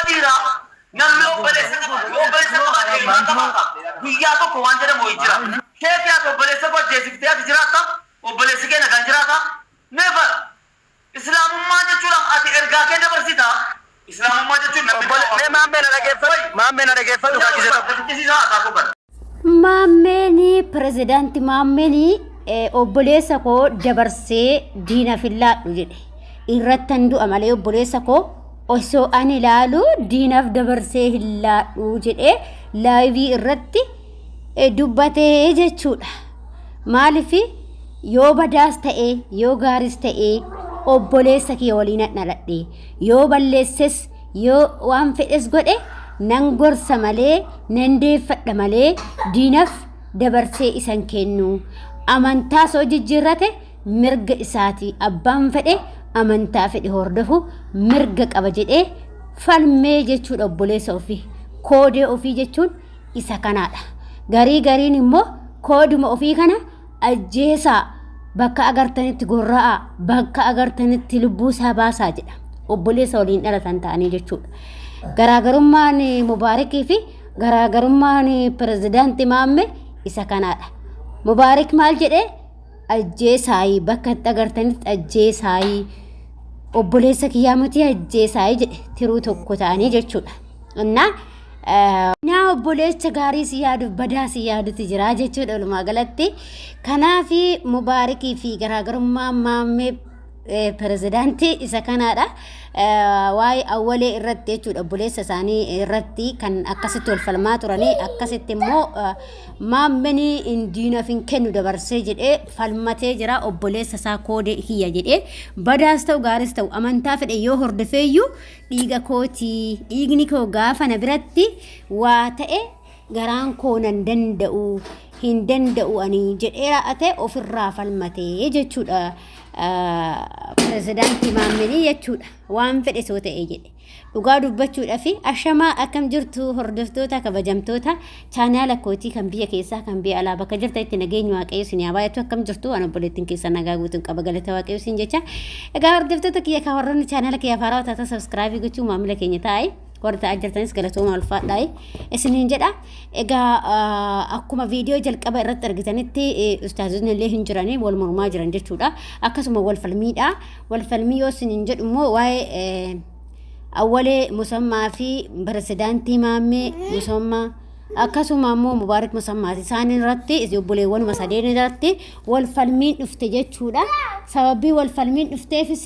Dhiiraa namni obboleessa qaba, yoo obboleessa qabaate ilmaan qabaata. Guyyaa tokko waan jedhamu wayii jira. Keetii ati obboleessa koo ajjeesiftee ati jiraatta? Obboleessi kee nagaan jiraata? Never! Islaamummaa jechuun ati ergaa kee dabarsita. Islaamummaa jechuun namni Obbole mee maammee na dhageeffadhu maammee na dhageeffadhu kaa gise tokko. Ficcisiisaa haasaa koo kana. Maammeen pirezidaanti Maammeen obboleessa koo dabarsee diinaaf hin laadhu jedhe. Irrattan du'a malee obboleessa koo osoo ani ilaalu diinaaf dabarsee hin laadhu jedhee laayivii irratti dubbatee jechuudha. Maaliif yoo badaas ta'ee yoo gaaris ta'ee obboleessa kiyya waliin dhaladhe yoo balleesses yoo waan fedhes godhe nan gorsa malee nan deeffadha malee diinaf dabarsee isan kennu. Amantaa soo jijjiirrate mirga isaati, abbaan fedhe amantaa fedhe hordofu mirga qaba jedhee falmee jechuudha. Obboleessa ofii, koodee ofii jechuun isa kanaadha. Garii gariin immoo kooduma ofii kana ajjeesaa, bakka agartanitti gorra'aa, bakka agartanitti lubbuu isaa baasaa jedha. Obboleessa waliin dhalatan ta'anii jechuudha. Garaagarummaan Mubaarikii fi garaagarummaan pirezidaanti Maammee isa kanaadha. Mubaarik maal jedhee? Ajjeesaayii, bakka itti agartanitti ajjeesaayii, obboleessa kiyyaa miti, ajjeesaayii jedhe, tiruu tokko ta'anii jechuudha. Innaa naa obboleessa gaarii si yaaduuf badaa si yaadutu jira jechuudha walumaa galatti. Kanaaf Mubaarikii fi garaagarummaa Maammee pirezidaantii isa kanaadha. Waa'ee Awwalee irratti jechuudha, obboleessa isaanii irratti kan akkasitti wal falmaa turanii, akkasitti immoo Maammeen diinaaf hin kennu dabarsee jedhee falmatee jira. Obboleessa isaa koodee kiyya jedhee, badaas ta'u gaaris ta'u amantaa fedhe yoo hordofeeyyuu dhiiga kootii, dhiigni koo gaafa na biratti waa ta'e garaan koo nan danda'u, hin danda'u ani jedhee raa'ate, ofirraa falmatee jechuudha. Pirezidaantii Maammenii jechuudha, waan fedhe soo ta'e jedhe. Dhugaa dubbachuudhaaf, ashamaa, akkam jirtu hordoftoota kabajamtoota chaanaala kootii kan biyya keessaa kan biyya alaa, bakka jirtanitti nageenyi Waaqayyo isin haa baay'atu. Akkam jirtu? Waan obboleettiin keessa nagaa guutuun qaba, galata Waaqayyo isin jecha. Egaa hordoftoota kiyya kan warroonni chaanaala kiyya haarawaa taatan subscribe gochuu maamila keenya taa'e, warra ta'aa jirtanis galatooma, ulfaadhaa isiniin jedha. Egaa akkuma viidiyoo jalqaba irratti argitanitti ustaazonni illee hin jiranii, wal mormaa jiran jechuudha. Akkasuma wal falmiidha. Wal falmii yoo isiniin jedhu immoo waa'ee Awwalee Musammaa fi pirezidaantii Maammee Musammaa, akkasuma immoo Mubaarik Musammaati. Isaan irratti, obboleewwanuma sadeen irratti wal falmiin dhufte jechuudha. Sababii wal falmiin dhufteefis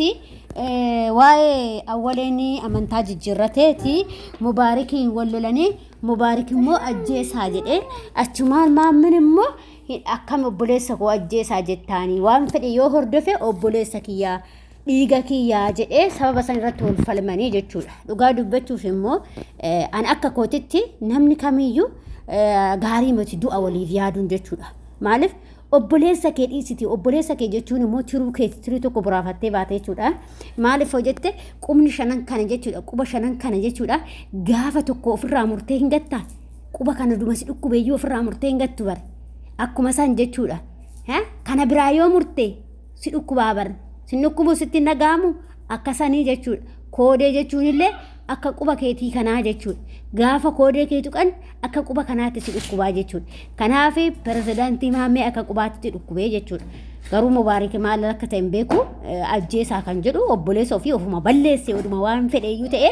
waa'ee Awwaleen amantaa jijjiirrateeti Mubaarikiin wal lolanii, Mubaarik immoo ajjeesaa jedhee, achumaan Maammin immoo akkam obboleessa koo ajjeesaa jettaanii, waan fedhe yoo hordofe obboleessa kiyyaa, dhiiga kiyyaa jedhee, sababa san irratti wal falmanii jechuudha. Dhugaa dubbachuuf immoo an akka kootitti namni kamiyyuu gaarii miti du'a waliif yaaduun jechuudha. Maaliif obboleessa kee dhiisiti, obboleessa kee jechuun immoo tiruu keeti, tiruu tokko boraafattee baate jechuudha. Maaliif hoo jette, qubni shanan kana jechuudha, quba shanan kana jechuudha, gaafa tokko ofirraa murtee hin gattaa, quba kana duma si dhukkubeeyyuu ofirraa murtee hin gattu bare, akkuma san jechuudha. Kana biraa yoo murte si dhukkubaa bar, si dhukkubu, sitti hin dhaga'amu, akka sanii jechuudha. Koodee jechuun illee akka quba keetii kanaa jechuudha. Gaafa koodee kee tuqan akka quba kanaatti si dhukkubaa jechuudha. Kanaaf pirezidaantii Maammee akka qubaatti dhukkubee jechuudha. Garuu Mubaarik maal akka ta'e hin beeku, ajjeesaa kan jedhu, obboleessa ofii ofuma balleesse, oduma waan fedhe iyyuu ta'e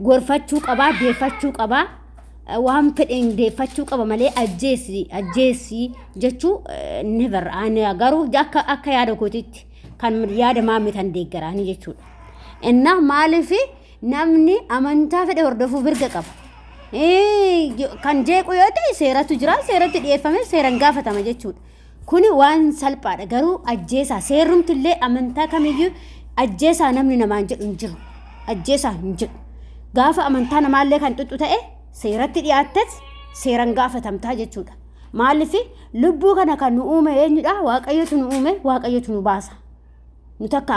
gorfachuu qabaa, deeffachuu qabaa. Waan fedheen deeffachuu qaba malee ajjeesi ajjeesi jechuu never. Ani garuu akka yaada kootiitti kan yaada Maammee tan deeggaraanii jechuudha. Innaa maaliif namni amantaa fedhe hordofuu mirga qaba. Kan jeequ yoo ta'e seeratu jira, seeratti dhiyeeffame seeran gaafatama jechuudha. Kuni waan salphaadha, garuu ajjeesaa, seerrumti illee amantaa kamiyyuu ajjeesaa namni namaan jedhu hin jiru. Ajjeesaa hin jedhu. Gaafa amantaa namaallee kan xuxxu ta'e seeratti dhiyaattes seeran gaafatamtaa jechuudha. Maaliif lubbuu kana kan nu uume eenyudha? Waaqayyotu nu uume, Waaqayyotu nu baasa. Nuti akka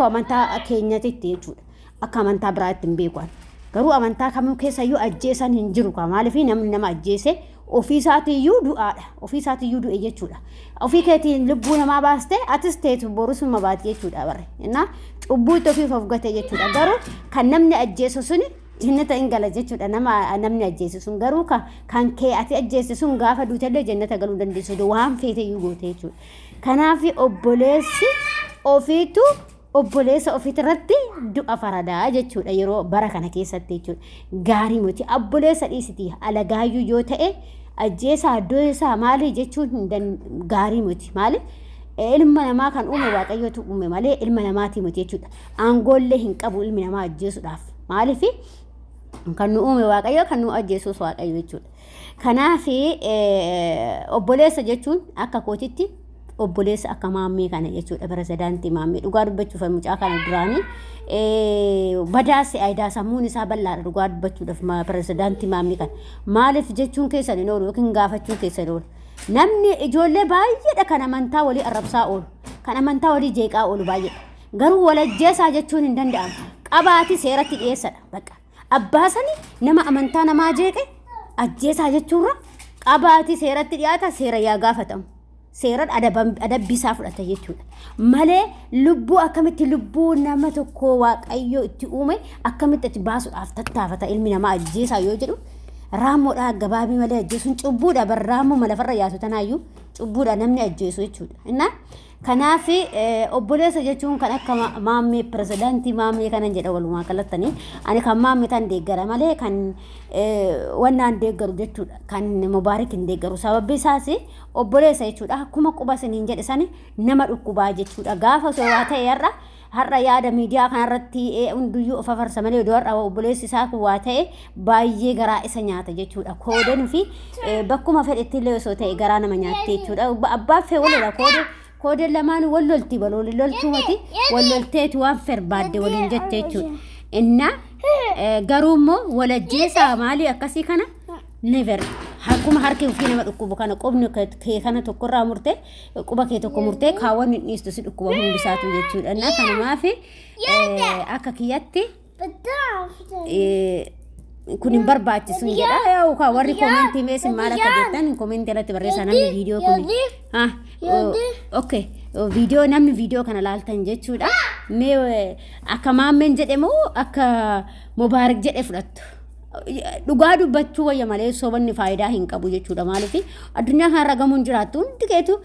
amantaa keenyatitti jechuudha. Akka amantaa biraatti hin beeku. Garuu amantaa kamuu keessayyuu ajjeesan hin jiru. Maaliif namni nama ajjeese ofii isaatiiyyuu du'aadha. Ofii isaatiiyyuu du'e jechuudha. Ofii keetiin lubbuu namaa baaste, atis teetu borusuma baati jechuudha barre. Innaa cubbuu itti ofiif of gate jechuudha. Garuu kan namni ajjeesu suni Jannata hin gala jechuudha nama namni ajjeese sun garuu kan kee ati ajjeese sun gaafa duutellee jannata galuu dandeessu waan feete iyyuu goote jechuudha. Kanaaf obboleessi ofiitu obboleessa ofiitirratti du'a faradaa jechuudha yeroo bara kana keessatti jechuudha. Gaarii miti obboleessa dhiisiti alagaayyuu yoo ta'e ajjeesaa du'eessaa maali jechuun hin gaarii miti maali? Ilma namaa kan uume Waaqayyotu uume malee ilma namaatii miti jechuudha. Aangoollee hin qabu ilmi namaa ajjeesuudhaaf. Maaliif kan nu uume Waaqayyo kan nu ajjeesus Waaqayyo jechuudha. Kanaaf obboleessa jechuun akka kootitti obboleessa akka maammee kana jechuudha pirezidaantii maammee dhugaa dubbachuuf mucaa kana duraanii badaase ayidaa sammuun isaa bal'aadha dhugaa dubbachuudhaaf pirezidaantii maammee kana maaliif jechuun keessan hin oolu yookiin gaafachuun keessan hin oolu. Namni ijoollee baay'eedha kan amantaa walii arrabsaa oolu kan amantaa walii jeeqaa oolu baay'eedha. Garuu walajjeesaa jechuun hin danda'amu. Qabaati seeratti dhiyeessadha bakka. Abbaa sani nama amantaa namaa jeeqe ajjeesaa jechuurra qabaati seeratti dhiyaata seera yaa gaafatamu. Seeran adabbii isaa fudhata jechuudha. Malee lubbuu akkamitti lubbuu nama tokko waaqayyo itti uume akkamitti ati baasuudhaaf tattaafata ilmi namaa ajjeesaa yoo jedhu raammoodhaa gabaabii malee ajjeesuun cubbuudha bar raammoo lafarra yaatu tanaayyuu cubbuudha namni ajjeesu jechuudha. Innaa kanaaf obboleessa jechuun kan akka maammee pirezidaantii maammee kanan jedha walumaa galattanii ani kan maammee tan deeggara malee kan wannaan deeggaru jechuudha kan mubaarik hin deeggaru sababbi isaas obboleessa jechuudha akkuma quba isiniin jedhe sani nama dhukkubaa jechuudha gaafa osoo waa ta'e har'a har'a yaada miidiyaa kanarratti hunduyyuu of afarsa malee odoo har'a obboleessi isaa kun waa ta'e baay'ee garaa isa nyaata jechuudha kooden fi bakkuma fedhetti illee osoo ta'e garaa nama nyaatte jechuudha abbaan fee walola koode koodeen lamaan wal lolti balooli loltumati wal lolteetu waan ferbaadde waliin jette jechuudha innaa garuu immoo walajjeesaa maalii akkasii kana never akkuma harki ofii nama dhukkubu kana qubni kee kana tokkorraa murte quba kee tokko murtee kaawwan hin dhiistu si dhukkuba hundisaatu jechuudha. Innaa kanumaaf akka kiyyatti kun hin barbaachisu jedha. Yookaan warri koomentii mee isin maal akka jettan koomentii irratti barreessaa namni viidiyoo kun. Okay. Viidiyoo namni viidiyoo kana laaltan jechuudha. Mee akka maammeen jedhe moo akka Mubaarak jedhe fudhattu? Dhugaa dubbachuu wayya malee sobanni faayidaa hin qabu jechuudha. Maaliif addunyaa kanarra gamuun jiraattu hundi keetu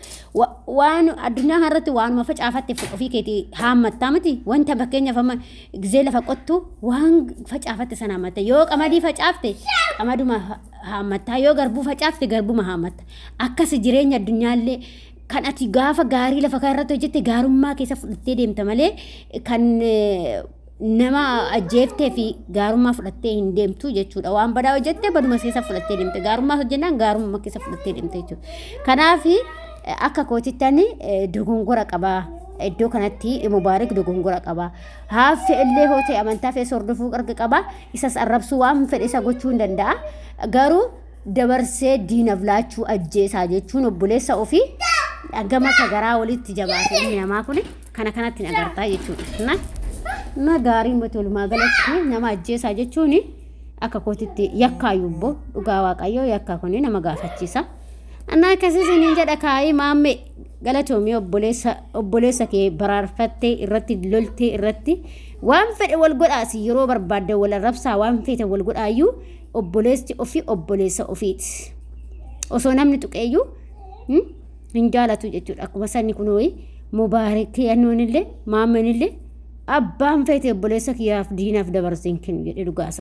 waan addunyaa kanarratti waanuma facaafatte ofii keetii haammattaa miti. Wanta fakkeenyaaf amma gizee lafa qottu waan facaafatte sana haammatta. Yoo qamadii facaafte qamaduma haammattaa. Yoo garbuu facaafte garbuma haammatta. Akkas jireenya addunyaallee kan ati gaafa gaarii lafa kanarratti hojjette gaarummaa keessa fudhattee deemta malee kan nama ajjeeftee fi gaarummaa fudhattee hin deemtu jechuudha. Waan badaa hojjette baduma keessa fudhattee deemte. Gaarummaa hojjennaan gaarummaa keessa fudhattee deemte jechuudha. Kanaaf akka kootitti ani dogongora qabaa. Iddoo kanatti Mubaarik dogongora qaba. Haaffe illee hoo ta'e amantaa fees hordofuu arga qaba. Isas arrabsuu waan fedhe isa gochuu hin danda'a. Garuu dabarsee diinaaf laachuu ajjeesaa jechuun obboleessa ofii hagam akka garaa walitti jabaate ilmi namaa kun kana kanatti hin agartaa jechuudha. Na na gaarii miti walumaa galatti nama ajjeesaa jechuun akka kootitti yakkaa yubboo dhugaa waaqayyoo yakkaa kun nama gaafachiisa. Anaa akkasii isiniin jedha kaayii maammee galatoomii obboleessa obboleessa kee baraarfattee irratti loltee irratti waan fedhe wal godhaasi yeroo barbaadde wal arrabsaa waan feete wal godhaayyuu obboleessi ofii obboleessa ofiiti. Osoo namni tuqeeyyuu hin jaalatu jechuudha. Akkuma sanni kunooyi mubaarik yannoon illee maammen illee abbaan feete obboleessa kiyyaaf diinaaf dabarsee hin kennu jedhe dhugaasa.